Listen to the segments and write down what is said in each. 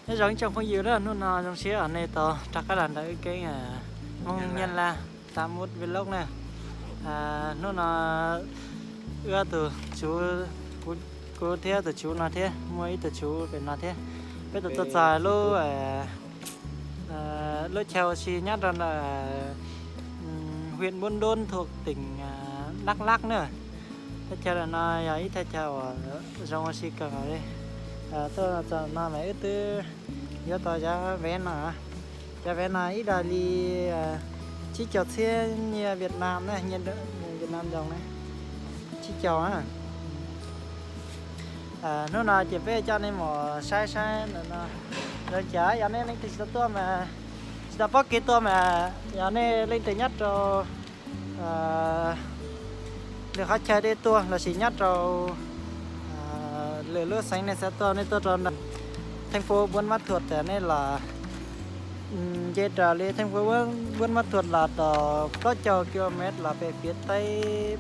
Nyob zoo ib tsoom phooj ywg na, hnub no zoo siab uas nej tau rov qab los ntawm wb keeb Hmoob Nyab Laj Tam Mut Vlog na. Hnub no wb tus tsuv, kuv thiab tus tsuv no thiab muaj ib tug tsuv pem no thiab, peb tau tuaj txog lub, lub chaw ua si nyob rau ntawm huyện Buôn Đôn thuộc tỉnh Đắk Lắk na. Thaj chaw no yog ib thaj chaw uas zoo ua si kawg nkaus li. Tuaj txog no mas wb twb yuav tau cov vé no. Cov vé no ib daim li tsib caug txhiab nyiaj Việt Nam na, nyiaj Việt Nam đồng na, tsib caug na. Hnub no ces peb coj nej mus saib saib ntawm no. Zoo cas yog nej leej twg tsis tau tuaj mas, tsis tau paub kev tuaj mas, yog nej leej twg nyob rau lwm qhov chaw nej tuaj lossis nyob rau lwm lub xeev nej xav tuaj, nej tuaj rau thành phố Buôn Ma Thuột nej los nce raws li thành phố Buôn Ma Thuột los tau plaub caug ki lô met los pem phía tây,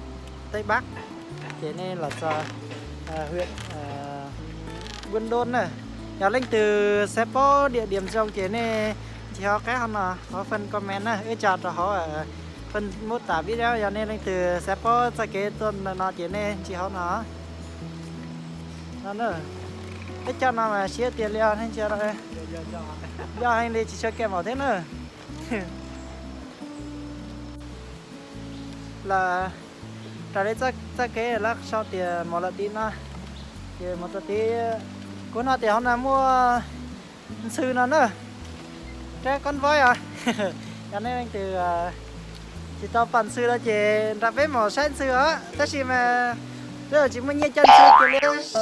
tây bắc, ces nej los txog huyện Buôn Đôn na. Yog leej twg xav paub địa điểm zoo ces nej ntsis hauv qab hauv no, hauv phần comment na, wb tso rau hauv phần mô tả video, yog nej leej twg xav paub txoj kev tuaj ntawm no ces nej ntsis hauv no. No, peb coj no mas siab tiag li os, nej ntsia, yog heev li tsis tshua kej maum thiab na. Lawm, raws li txoj kev lawv sau tias mus lawm tid no, ces mus txog tid, kuv hnov tias hauv no muaj ntxhw no na, rab koob voib os. Yog nej leej twg tsis tau pom ntxhw no ces nrog peb mus saib ntxhw os, tab sis mas peb tsis muaj nyiaj caij ntxhw ces li, tab sis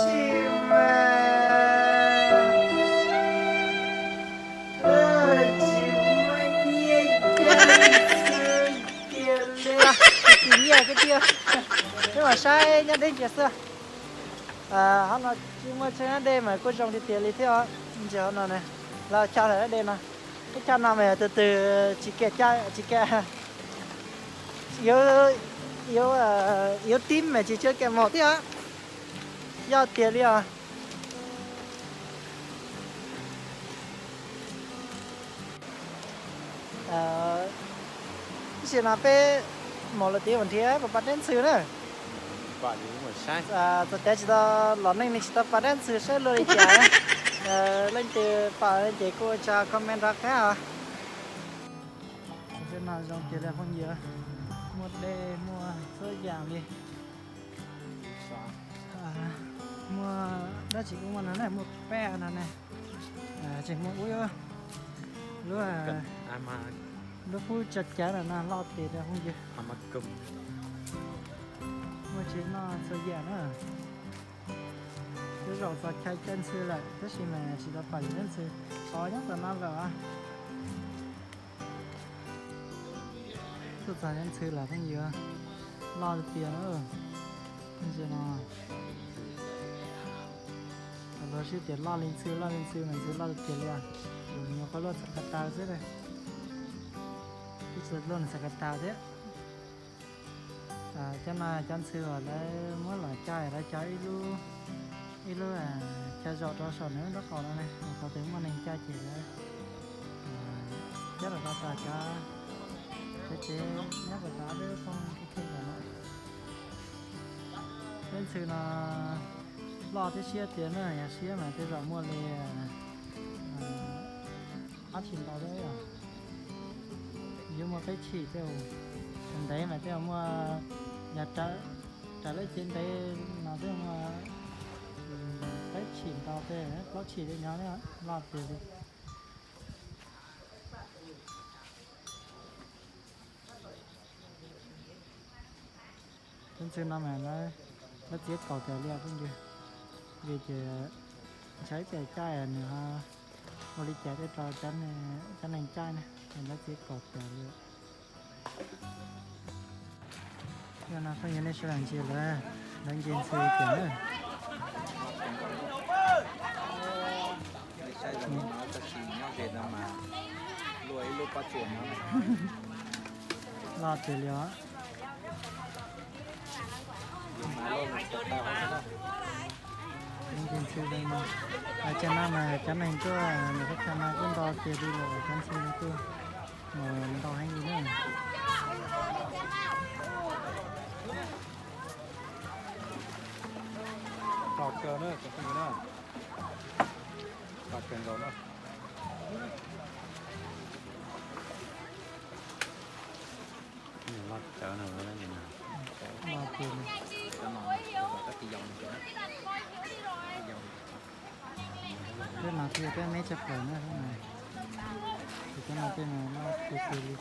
mas tsis muaj nyiaj caij ntxhw ces li, tsis nyiaj kiag tiag. Peb mus saib nyob deb kiag xwb. Hov no tsis muaj chaw nyob deb mas kuj zoo tiag tiag li thiab os. Ntsia hov no ne, los chaw nyob deb no, ib chaw no mas yog tus twg tsis kam, tsis kam, yuav, yuav tib mas tsis tshua kam maum thiab os. Yog tiag li os. Tab sis no peb mus lawm tid mus nrhiav puas pom rab ntxhw na. Txog tias tsis tau los neej ne tsis tau pom rab ntxhw saib luaj li cas. Leej twg pom ces kuj tso comment rov qab os. Tej no zoo tiag li phooj ywg, muaj dej muaj txhua yam li. Muaj dab tsi kuj muaj no na, muaj paj no ne. Tseem muaj ub, lub, lub kub tsa kav no no loj tiag li phooj ywg. Muaj tsis noj txhua yam na. Twb zaum txog chaw caij ntxhw lawm tab sis mas tsis tau pom yus rab ntxhw, qhov nyob tom no lawm. Tuaj txog nyob ntxhw lawm phooj ywg, loj tiag tiag na. Ntsia no, luag sib tias loj li ntxhw, loj li ntxhw mas ntxhw loj tiag tiag li os. Nyuam qhuav luaj txog ko taw xwb na, twb tsis luaj nws txog ko taw thiab. Cov no cov ntxhw uas lawv muab los caij, lawv cov ib lub, ib lub chaw zaum rau saum nws lub nraub qaum no ne, qhov twg muaj neeg caij ces lawv cab los rau tom cov, cov tsev nyob puag tom lub phooj ywg no. Peb ntxhw no loj thiab siab tiag na, yog siab mas tej zaum muaj li ob tshim ntau thiab. Yuav muaj peb tshim tej, ntev mas tej muaj, yog raws lub cev ntev no tej muaj peb tshim ntau tej, plaub tshim tej nyob loj tiag li. Lub ntxhw no mas lawv txiav kaum tawm li phooj ywg, vim ces ntshai ib pliag caij nws ho ua li cas thiaj rau cov neeg caij ne, ces lawv txiav kaum tawm li. Yog no phooj ywg nej sawv daws ntsia lawv, lawv nce ntxhw tiag na. Loj tiag li os. Ntxhi ntxhi li no, cov no mas cov neeg tuaj mus thaj chaw no kuj ntau tiag li lawm, cov ntxhi no kuj mus ntau heev li na. Tos kawg na, tos kawg na. Loj cawv no, loj tiag li. Peb mas thiaj peb meb tshaj plaws na, peb mas, ces cov no tej mas loj tiag tiag li.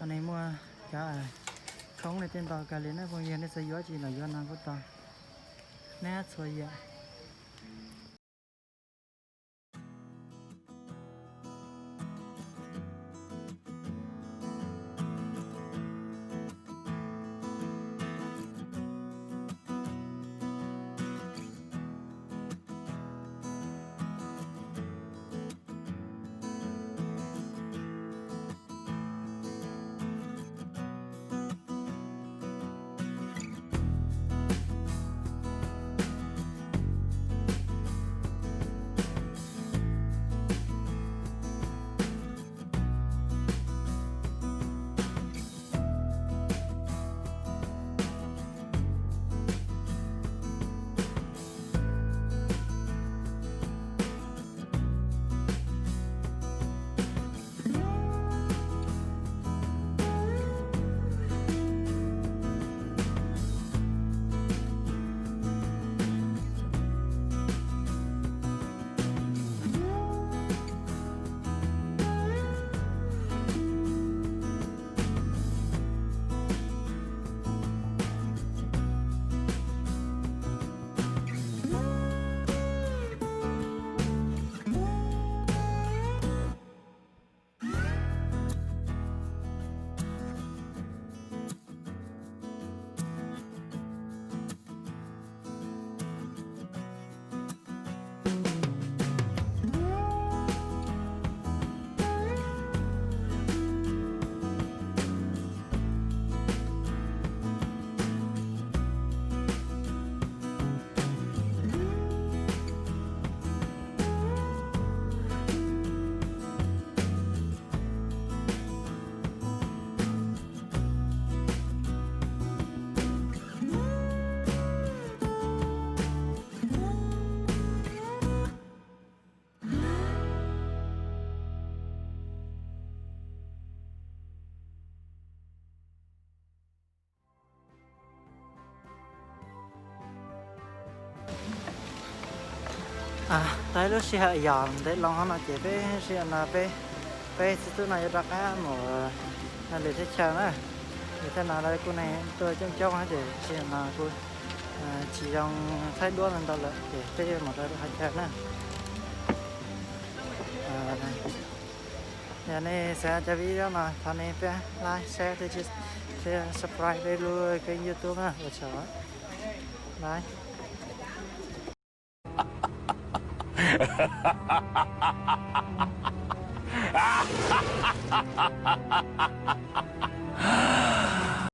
Qhov no muaj cov khoob li tej ntau kawg li na phooj ywg, nej xav yuav tsis los yuav no kuj tau, nab txhua yam. Tau ib lub sij hawm yog ntev loo no ces peb sij hawm no peb, peb txiv tub no yuav rov qab mus lwm thaj chaw na. Lwm thaj no lawv kuj neeg tuaj coob coob ces sij hawm no kuj tsis zoo thaij duab ntau lawm ces peb yuav mus rau lwm thaj chaw na. Yog nej xav cov video no thov nej pab like, share thiab subscribe peb lub kênh YouTube na, ua tsaug. Bye.